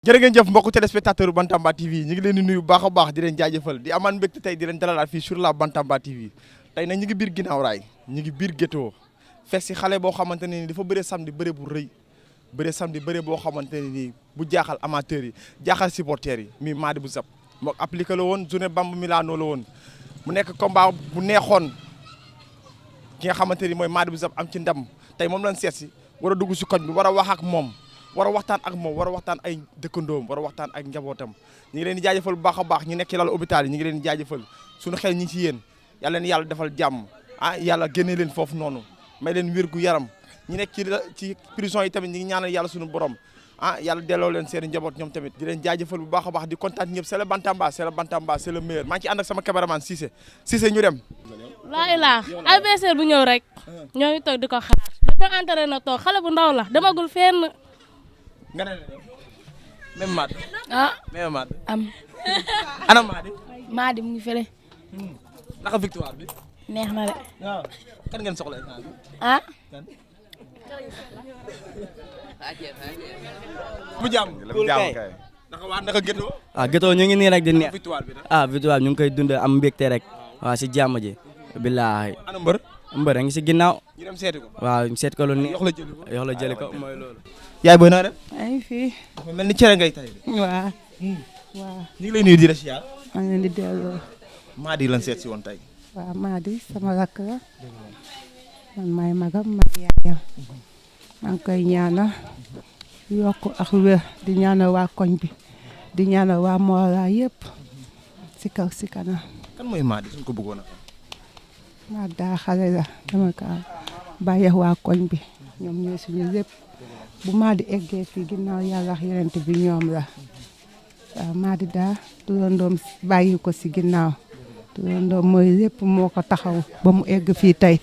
jërë ngeen jëf mbokku téléspectateur Bantamba TV ñu ngi leen di nuyu baax a baax di leen jaajëfal di amaan mbégte tey di leen dalalaat fii sur la Bantamba TV tey nag ñu ngi biir ginnaaw raay ñu ngi biir Gétto fekk si xale boo xamante ne ni dafa bëre samedi bëre bu rëy bëre samedi bëre boo xamante ne nii bu jaaxal amateurs yi jaaxal supporters yi mi Mady bu Zap moo appliqué la woon journée Bamba Milano la woon mu nekk combat bu neexoon ki nga xamante ni mooy Mady bu Zap am ci ndam tey moom lañ seet si war a dugg si koñ bi war a wax ak moom war a waxtaan ak moom war a waxtaan ay dëkkandoom war a waxtaan ak njabootam ñu ngi leen di jaajëfal bu baax a baax ñu nekk ci lalu hôpital yi ñu ngi leen di jaajëfal suñu xel ñi ci yéen yàlla leen yàlla defal jàmm yàlla génne leen foofu noonu may leen wér gu yaram ñu nekk ci prison yi tamit ñu ngi ñaanal yàlla suñu borom yàlla delloo leen seen njaboot ñoom tamit di leen jaajëfal bu baax a baax di kontaan ñëpp c'est le Bantamba c'est le Bantamba c'est le meilleur maa ngi ci ànd ak sama cameraman Cissé ñu dem laa ilaa adversaire bu ñëw rek ñoo ngi toog di ko xaar dañoo entraîné na toog xale bu ndaw la demagul fenn. nga ne même Mady. même Mady. ana Mady. Mady mu ngi fële. naka victoire bi. neex na de. waaw kan ngeen soxla instant bi. kan. bu jàmm. kay. naka Gétto. Gétto ñu ngi nii rek di neex. victoire bi victoire ñu ngi koy dund am mbégte rek. waaw si jàmm ji. billaahi. ana mbër. mbër a ngi si ginnaaw. ñu dem seeti ko. waaw seet ko lu nii. yox la jëli ko mooy loolu. yaay booy naa def. ay fii. dafa mel ni cere ngay tay de. waaw. ñu ngi lay nuyu di la siyaar. maa ngi leen di delloo. Mady lan seet si woon tey. waaw Mady sama rakk la. man maay magam maay yaayam. maa ngi koy ñaanal. yokk ak wér di ñaanal waa koñ bi. di ñaanal waa Mora yëpp. si kaw si kanam. kan mooy Mady suñ ko bëggoon a xam. Mady daa xale la dama ko bàyyi waa koñ bi. ñoom ñooy suñu lépp. bu Mady eggee fii ginnaaw yàlla ak yeneen bi ñoom la. waaw Mady daa turandoom bàyyi ko si ginnaaw. turandoom mooy lépp moo ko taxaw ba mu egg fii tey.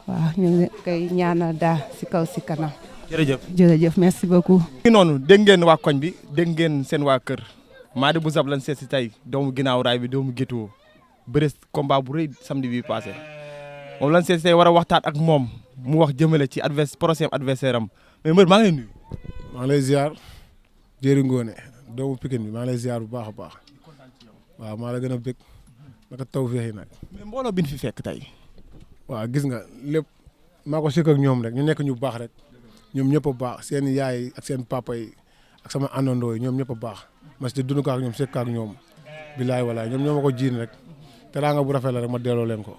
waaw ñu ngi koy ñaanal daa si kaw si kanam. jërëjëf merci beaucoup. ngi noonu dégg ngeen waa koñ bi dégg ngeen seen waa kër Mady bu Zap lan seet si tey doomu ginnaaw raay bi doomu Gétto bëre combat bu rëy samedi bi passé moom lan seet si tey war a waxtaan ak moom mu wax jëmale ci prochain adversaire am mais mbër maa ngi lay nuyu. maa ngi lay ziar Jéeri Ngoone doomu Pikine bi maa ngi lay ziar bu baax a baax waaw maa la gën a bëgg naka taw feexi nag. mais mbooloo bi ñu fi fekk tey. waaw gis nga lépp maa ko sëkk ak ñoom rek ñu nekk ñu baax rek ñoom ñëpp a baax seen yaay ak seen papa yi ak sama àndandoo yi ñoom ñëpp a baax ma si dund ko ak ñoom sëkk ak ñoom bilaay walaay ñoom ñoo ma ko jiin rek teraanga bu rafet la rek ma delloo leen ko.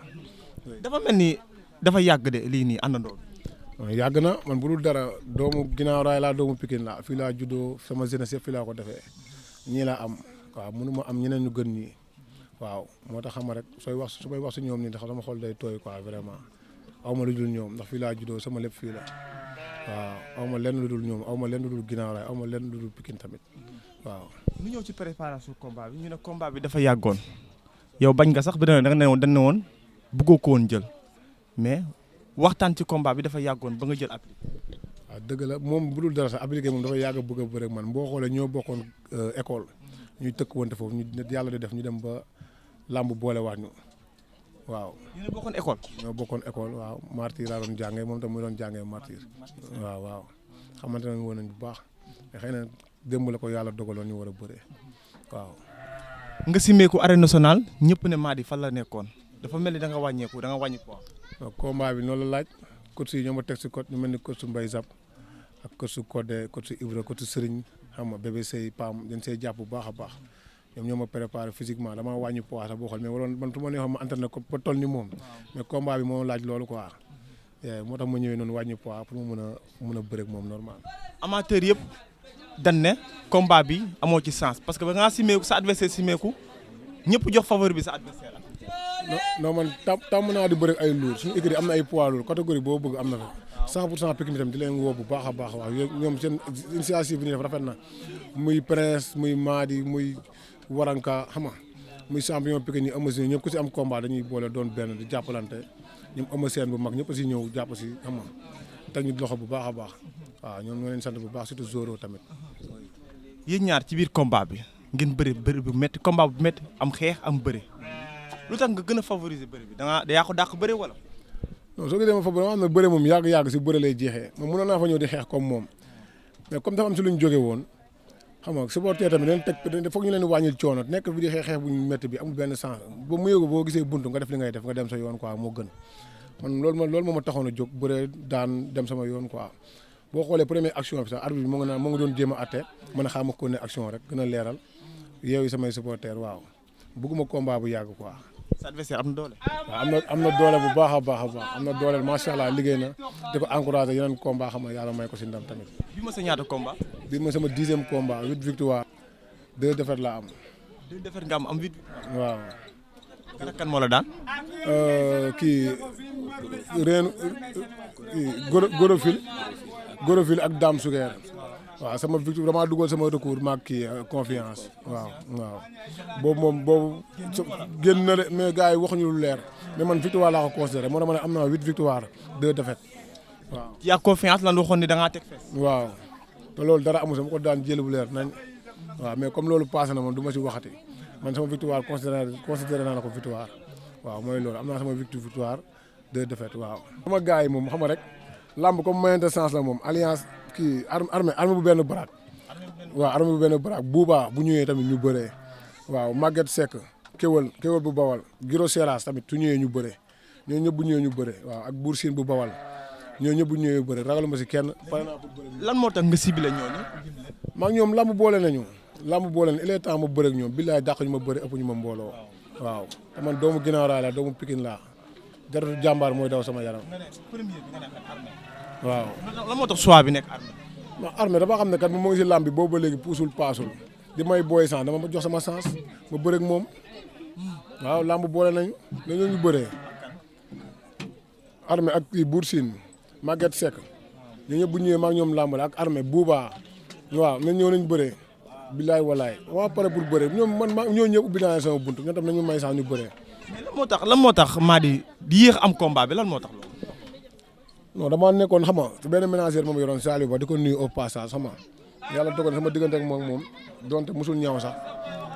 dafa mel ni dafa yàgg de lii nii àndandoo. yàgg na man bu dul dara doomu ginnaaw raay laa doomu Pikine laa fii laa juddoo sama jeunesse yëpp fii laa ko defee ñii laa am waaw mënu ma am ñeneen ñu gën ñii waaw moo tax xam nga rek su may wax si ñoom nii ndax sama xol day tooy quoi vraiment aw ma lu dul ñoom ndax fii laa juddoo sama lépp fii la waaw aw ma lenn lu dul ñoom aw ma lenn lu dul ginnaaw raay aw ma lenn lu dul Pikine tamit waaw. ñu ñëw ci préparation combat bi ñu ne combat bi dafa yàggoon yow bañ nga sax bi da nga ne woon dañ ne woon bëggoo ko woon jël mais. waxtaan ci combat bi dafa yàggoon ba nga jël appliqué. waaw dëgg la moom bu dul dara sax appliqué moom dafa yàgg a bëgg a bëre ak man boo xoolee ñoo bokkoon école ñuy tëkk wante foofu ñu yàlla di def ñu dem ba làmb boolewaat ñu waaw. ñu bokkoon école. ñoo bokkoon école waaw martyr laa doon jàngee moom tam muy doon jàngee martyr waaw xamante ne woon nañ bu baax mais xëy na démb la ko yàlla dogaloon ñu war a bëree waaw. nga simeeku arène nationale ñëpp ne Mady fan la nekkoon dafa mel ni da nga wàññi poids. waaw combat bi noonu la laaj coach yi ñoo ma teg si code ñu mel ni coach Mbaye Zap ak coach Codé coach Ibra coach Serigne xam nga bébé Sey Pam dañ see jàpp bu baax a baax ñoom ñoo ma préparé physiquement dama wàññi poids sax boo xool mais waroon man su ma neexoon ma entraîné ko ba toll ni moom mais combat bi moo laaj loolu quoi moo tax ma ñëwee noonu wàññi poids pour mu mën a bëre ak moom normal. amateur yëpp dañ ne combat bi amoo ci sens parce que ba ngaa simeeku sa adversaire simeeku ñëpp jox faveur bi sa adversaire non man tàmm naa di bëri ay lourd suñu écurie am na ay poids lourd catégorie boo bëgg am na fa 100% Pikine tamit di leen woo bu baax a baax waaw ñoom seen initiative bi ñu def rafet na muy Prince muy Mady muy Waranka xam nga muy champion Pikine ñi Eumeu Sène ñëpp ku si am combat dañuy boole doon benn di jàppalante ñoom Eumeu Sène bu mag ñëpp si ñëw jàpp si xam nga teg ñu loxo bu baax a baax waaw ñoom ñoo leen sant bu baax surtout Zoro tamit. yéen ñaar ci biir combat bi ngeen bëri bu métti combat bu métti am xeex am bëri. lu tax nga gën a favoriser bëri bi da yaa ko dàq bëri wala. non soo gisee ma favoriser ma xam ne bëri moom yàgg-yàgg si bëri lay jeexee moom mënoon naa fa ñëw di xeex comme moom mais comme dafa am si lu ñu jóge woon xam nga supporter tamit dañ teg foog ñu leen wàññil coono nekk bi di xeex bu métti bi amul benn sens ba mu yëgu boo gisee buntu nga def li ngay def nga dem sa yoon quoi moo gën man loolu moo ma taxoon a jóg bëre daan dem sama yoon quoi boo xoolee première action bi sax arbitre bi moo ngi doon jéem a atte mën a xaama ko ne action rek gën a leeral yeewu samay supporter waaw bëgguma combat bu yàgg quoi. sa adversaire am na doole. waaw am na doole bu baax a baax am na doole macha allah liggéey na di ko encouragé yeneen combat xam nga yàlla may ko si ndam tamit. bi ma sa ñaata combat. bi ma sama 10e combat 8 victoire 2 défaites laa am. 2 défaites nga am 8. waaw. kan ak kan moo la daan. kii Gorofil ak Dame Suger waaw sama victoire damaa dugal sama recours maag kii confiance waaw boobu génn na de mais gars yi waxuñu lu leer mais man victoire laa ko considéré moo tax ma ne am naa 8 victoire 2 défaites waaw. yaa confiance lan waxoon ni da ngaa teg fees. waaw te loolu dara amul sama ko daan jël bu leer nañ waaw mais comme loolu passé na man du ma si waxati man sama victoire considéré naa ko victoire waaw mooy loolu am naa sama victoire 2 défaites waaw. sama gars yi moom xam nga rek lamb comme moyen de sens la moom alliance. kii armée bu benn baraak waaw armée bu benn baraak buuba bu ñëwee tamit ñu bëree waaw Maguette Seck kéwal bu bawal Giro Seras tamit su ñëwee ñu bëree ñoo ñëpp bu ñëwee ñu bëree waaw ak Bour Sine bu bawal ñoo ñëpp bu ñëwee ñu bëree ragaluma si kenn pare naa pour bëre. lan moo tax nga ciblé ñooñu. maa ngi ñoom lamb boole nañu il est temps ma bëre ak ñoom billaay dàq ñu ma bëre ëpp ñu ma mbooloo waaw te man doomu Guinaw Rail la doomu Pikine laa jaratu jàmbaar mooy daw sama yaram waaw. lan moo tax choix bi nekk armée. non armée dama xam ne kat moom moo ngi si lamb bi boobu ba léegi puusul paasul di may booy sens dama jox sama sens ma bëre ak moom waaw lamb boole nañu dañoo ñu bëree. armée ak kii Bour Sine Maguette Seck ñoo ñëpp bu ñëwee maa ngi ñoom lamb la ak armée Bouba waaw nañ ñëw nañ bëree billaay walaay waaw pare pour bëree ñoom ñoo ñëpp ubbi naa sama buntu ñoom tam nañu may sax ñu bëree. mais lan moo tax Mady di yéex am combat bi lan moo tax loolu. non damaa nekkoon xam nga benn ménagère moom yoroon Saliou Ba di ko nuyu au passage xam nga yàlla dogal sama diggante ak moom donte musul ñaaw sax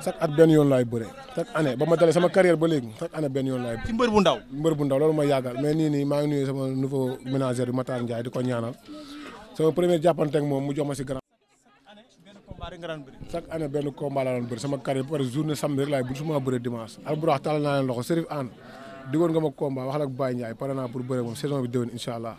chaque at benn yoon laay bëre chaque année ba ma dalee sama carrière ba léegi chaque année benn yoon laay bëre. ci mbër bu ndaw. loolu ma yàggal mais nii maa ngi nuyu sama nouveau ménagère bi Matar Ndiaye di ko ñaanal sama premier jàppante ak moom mu jox ma si grand. chaque année benn combat la doon bëri sama carrière ba pare journée samedi rek laay bu suma bëre dimanche alburax talal naa leen loxo Serif Anne digoon nga ma combat wax la ak Baye Ndiaye pare naa pour bëre moom saison bi déwén incha allah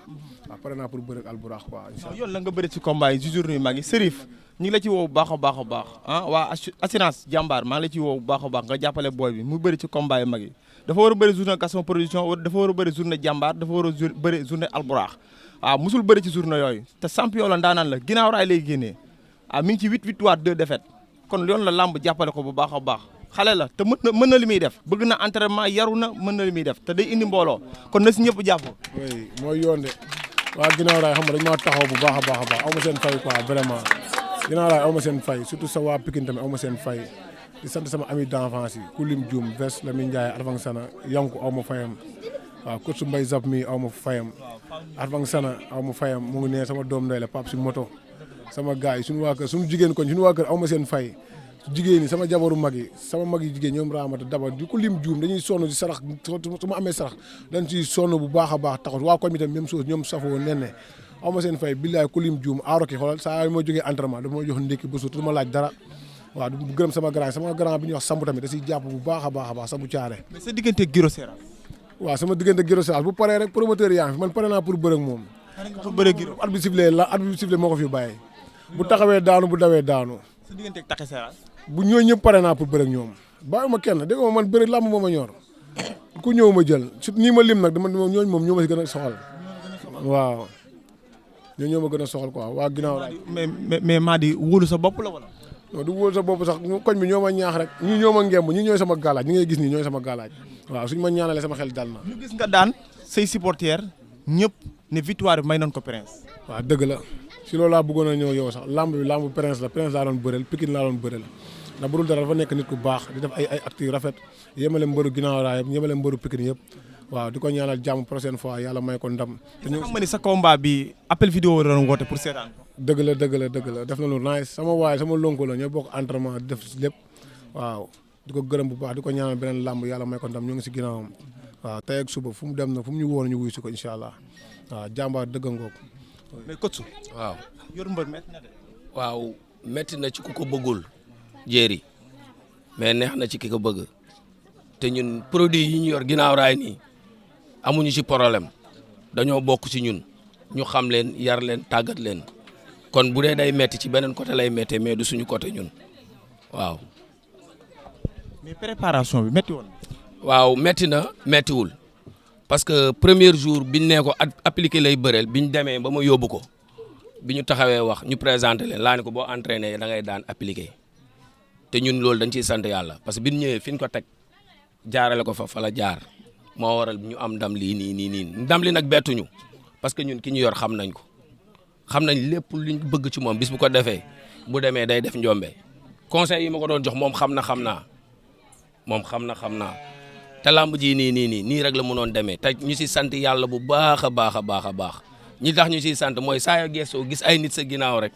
waaw pare naa pour bëre ak alburax quoi incha allah. yoon la nga bëri ci combat yi ci journée yu mag yi Serif ñu ngi la ci woo bu baax a baax waa assurance jàmbaar maa ngi la ci woo bu baax a baax nga jàppale booy bi mu bëri ci combat yu mag yi dafa war a bëri journée Gaston production dafa war a bëri journée jàmbaar dafa war a bëri journée alburax waaw musul bëri ci journée yooyu te champion la ndaanaan la Guinaw Rail lay génnee mi ngi ci 8 victoires 2 défaites kon yoon la lamb jàppale ko bu baax a baax xale la te mën na li muy def bëgg na entraînement yaru na mën na li muy def te day indi mbooloo kon na si ñëpp jàpp. oui mooy yoon de waa Guinaw Rail xam nga dañu maa taxaw bu baax a baax aw ma seen fay quoi vraiment Guinaw Rail aw ma seen fay surtout sa waa Pikine tamit aw ma seen fay di sant sama ami d'enfance yi Koulim Dioum Ves Lamine Ndiaye Arfang Sana Yanku aw ma fayam waaw coach Mbaye Zap mi aw ma fayam Arfang Sana aw ma fayam mu ngi nee sama doom ndey la Pape si moto sama gars yi suñu waa kër suñu jigéen koñ suñu waa kër aw ma seen fay jigéen ñi sama jabaru mag yi sama mag yi jigéen ñoom raamata daba di ko lim juum dañuy sonn di sarax su ma amee sarax dañ ciy sonn bu baax a baax taxaw waa koñ bi tam même chose ñoom safoo nenne aw ma seen fay billaay ku lim juum aaroki xoolal saa yi ma jógee entraînement dafa ma jox ndékki ba suur te du ma laaj dara waaw du gërëm sama grand bi ñuy wax sambu tamit da siy jàpp bu baax a baax sambu caare. mais sa diggante Giro Seras. waaw sama diggante Giro Seras bu paree rek promoteur yaa ngi fi man pare naa pour bëre ak moom. pour bëre Giro. at bi sifflé moo ko fi bàyyi bu taxawee daanu bu dawee daanu. sa diggante ak Taxe Seras. bu ñëwee ñëpp pare naa pour bëre ak ñoom bàyyi ma kenn dégg nga man bëre làmb moo ma ñor ku ñëw ma jël surtout nii ma lim nag dama ñooñu moom ñoo ma si gën a soxal waaw ñooñu ñoo ma gën a soxal quoi waa Guinaw Rail. mais Mady wóolu sa bopp la wala. non du wóolu sa bopp sax koñ bi ñoo ma ñaax rek ñii ñoo ma ngemb ñii ñooy sama galaaj ñi ngay gis nii ñooy sama galaaj waaw suñu ma ñaanalee sama xel dal na. ñu gis nga daan say supporters ñëpp ne victoire bi may nañ ko Prince. waaw dëgg la si loolu laa bëggoon a ñëw yow sax lamb Prince la Prince laa doon bëreel Pikine laa doon bëreel ndax bu dul dara dafa nekk nit ku baax di def ay actes yu rafet yemale mbëru Guinaw Rail yëpp yemale mbëru Pikine yëpp waaw di ko ñaanal jàmm prochaine fois yàlla may ko ndam. te ñu xam nga ni sa combat bi appel vidéo la doon woote pour seetaan ko. dëgg la def na lu nice sama waay sama lonko la ñoo bokk entraînement di def lépp waaw di ko gërëm bu baax di ko ñaanal beneen lamb yàlla may ko ndam ñu ngi si ginnaawam waaw tey ak suba fu mu dem na fu mu ñu woon ñu wuyu si ko incha allah waaw jàmbaar dëgg ngoog. mais coach. waaw yor mbër métti na de. waaw métti na ci ku ko bëggul jéeri mais neex na ci ki ko bëgg te ñun produit yi ñu yor ginnaaw raay nii amuñu ci problème dañoo bokk ci ñun ñu xam leen yar leen tàggat leen kon bu dee day métti ci beneen côté lay méttee mais du suñu côté ñun waaw. mais préparation bi métti woon. waaw métti na méttiwul parce que premier jour biñ nee ko appliqué lay bëreel biñ demee ba ma yóbbu ko bi ñu taxawee wax ñu présenté leen laa ne ko boo entraîné da ngay daan appliqué te ñun loolu dañ ciy sant yàlla parce que biñ ñëwee fi ñu ko teg jaarale ko fa la jaar moo waral ñu am ndam lii nii ndam li nag bettuñu parce que ñun ki ñu yor xam nañ ko xam nañ lépp luñ bëgg ci moom bis bu ko defee bu demee day def njombe conseil yi ma ko doon jox moom xam naa te lamb ji nii rek la mënoon demee te ñu si sant yàlla bu baax a baax ñi tax ñu siy sant mooy saa yoo gëstoo gis ay nit sa ginnaaw rek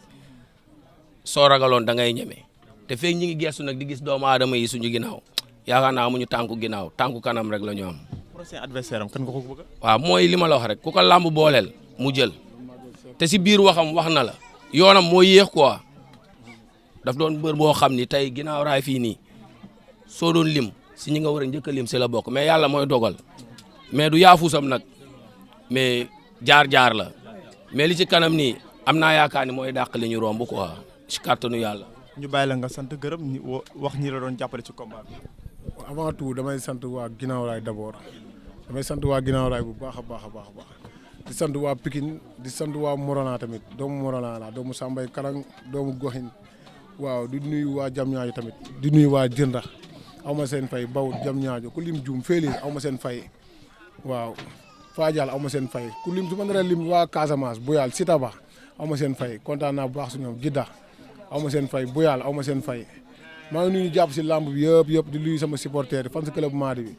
soo ragaloon da ngay ñeme te feeg ñi ngi gëstu nag di gis doomu aadama yi suñu ginnaaw yaakaar naa amuñu tànku ginnaaw tànku kanam rek la ñu am. prochain adversaire am kan nga ko bëgg. waaw mooy li ma la wax rek ku ko lamb booleel mu jël te si biir waxam wax na la yoonam moo yéex quoi daf doon bër boo xam ni tey ginnaaw raay fii nii soo doon lim. si ñi nga war a njëkk a lim si la bokk mais yàlla mooy dogal mais du yaafusam nag mais jaar la mais li ci kanam nii am naa yaakaar ni mooy dàq li ñu romb quoi si kàttanu yàlla. ñu bàyyi la nga sant gërëm ñi wax ñi la doon jàppale ci combat bi. avant tout damay sant waa ginnaaw raay d'abord damay sant waa ginnaaw raay bu baax a baax di sant waa Pikine di sant waa Morona tamit doomu Morona la doomu Sambay Karang doomu Goxin waaw di nuyu waa Jamñaajo tamit di nuyu waa Jënda aw ma seen fay Bawut jam ñaajo ku lim juum Félix aw ma seen fay waaw Fadial aw ma seen fay ku lim su ma naree lim waa Casamance Bouyal Sitaba aw ma seen fay kontaan naa bu baax su ñoom Jidda aw ma seen fay Bouyal aw ma seen fay maa ngi nuyu jàpp si lamb bi yëpp di nuyu sama supporter fan si club Madi bi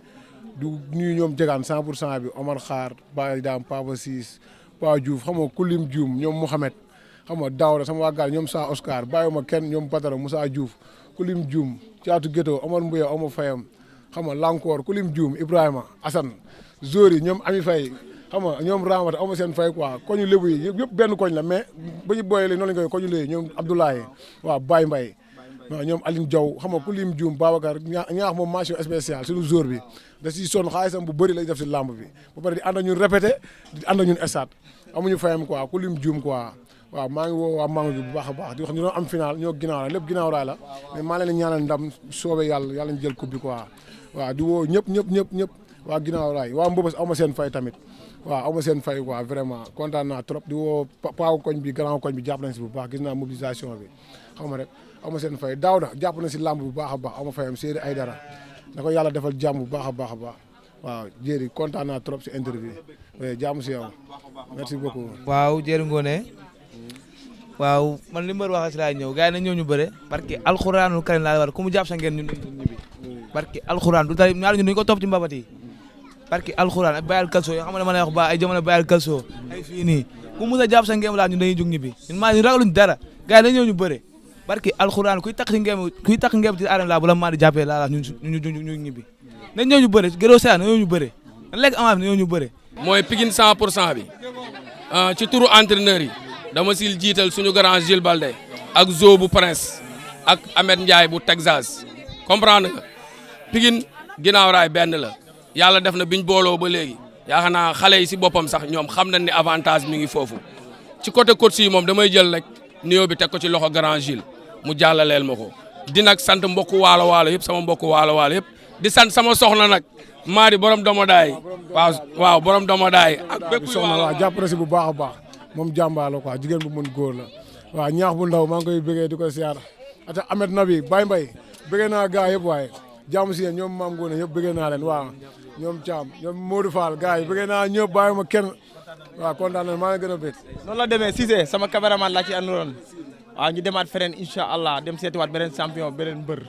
du nuyu ñoom jegaan 100% bi Omar Xaar Baye Dam Papa Ciss Paa Diouf xam nga ku lim juum ñoom Mouhamed xam nga Daouda sama waa gaal ñoom Sa Oscar bàyyiwuma kenn ñoom Batara Moussa Diouf kulim Dioum Caatu Géto Omar Mbuya Omar Fayam xam nga Lankor kulim Dioum Ibrahima Assane Zori ñoom Ami Faye xam nga ñoom Ramata Omar seen fay quoi koñu lébu yi yëpp benn koñ la mais ba ñu booyee noonu lañ koy koñu léegi ñoom Abdoulaye waaw Baye Mbaye waaw ñoom Aline Diaw xam nga kulim Dioum Babacar ñaax moom mention spéciale suñu jour bi da siy sonn xaalisam bu bëri lay def si lamb bi ba pare di ànd ak ñun répété di ànd ak ñun stade amuñu fayam quoi kulim Dioum quoi waaw maa ngi woo waa mango bi bu baax a baax di wax ñu doon am final ñoo ginnaaw la lépp ginnaaw raay la mais maa leen ñaanal ndam soobee yàlla ñu jël coupe bi quoi waaw di woo ñëpp waa ginnaaw raay waa Mbëbës aw ma seen fay tamit waaw aw ma seen fay quoi vraiment kontaan naa trop di woo paaw koñ bi grand koñ bi jàpp nañ si bu baax gis naa mobilisation bi xam nga rek aw ma seen fay daaw na jàpp na si làmb bu baax a baax aw ma fayam Seydou Aydara da ko yàlla defal jàmm bu baax a baax waaw Jéeri kontaan naa trop si interview jàmm si yow merci beaucoup. waaw Jéeri Ngoné waaw man li mbër wax si laay ñëw gars yi nañ ñëw ñu bëre parce que alxuraanul karim laa war ku mu jàpp sa ngeen ñun ñibbi parce que alxuraan du tari ñaar ñun dañu ko topp ci mbabat yi parce que alxuraan ak bayal kalso yoo xam ne ma lay wax ba ay jamono bayal kalso ay fii nii ku mu sa jàpp sa ngeen laa ñun dañuy jug ñibbi ñun maa ñu ragaluñ dara gars yi nañ ñëw ñu bëre parce que alxuraan kuy takk ngeen ci arène laa bu la maa di jàppee laa ñu ñibbi nañ ñëw ñu bëre gëroo sean nañ ñëw ñu bëre na lekk amaat nañ ñëw ñu bëre mooy Pikine 100% bi ci turu entraîneur yi dama sil jiital suñu grand Gilles Balde ak Zo bu Prince ak Ahmed Ndiaye bu Texas comprendre nga Pikine ginnaaw raay benn la yàlla def na biñ booloo ba léegi yaakaar naa xale yi si boppam sax ñoom xam nañ ne avantage mi ngi foofu ci côté coach yi moom damay jël rek nuyoo bi teg ko ci loxo grand Gilles mu jàllaleel ma ko di nag sant mbokku waalo yëpp sama mbokku waalo yëpp di sant sama soxna nag Madi borom domodaay waaw borom domodaay ak bépp soxna waaw jàpp na si bu baax a baax moom jàmbaar la quoi jigéen bu mën góor la waaw ñaax bu ndaw maa ngi koy bëggee di ko siyaar ata Ahmed Nabi Baye Mbaye bëggee naa gaa yëpp waaye jàmm si yéen ñoom maam Ngoone yëpp bëggee naa leen waaw ñoom Thiam ñoom Modou Fall gaa yi bëggee naa ñëpp bàyyi ma kenn waaw kontaan na maa ngi gën a bëgg noonu la demee Cissé sama caméraman laa ci àndoon waaw ñu demaat feneen incha allah dem seetiwaat beneen champion beneen mbër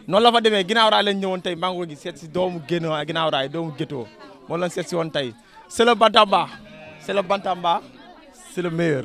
noonu la fa demee ginnaaw raay lañ ñëwoon tey maa ngi gi seet si doomu génn ginnaaw raay doomu gétoo moom lañ seet si woon tey c'est le Bantamba c'est le meilleur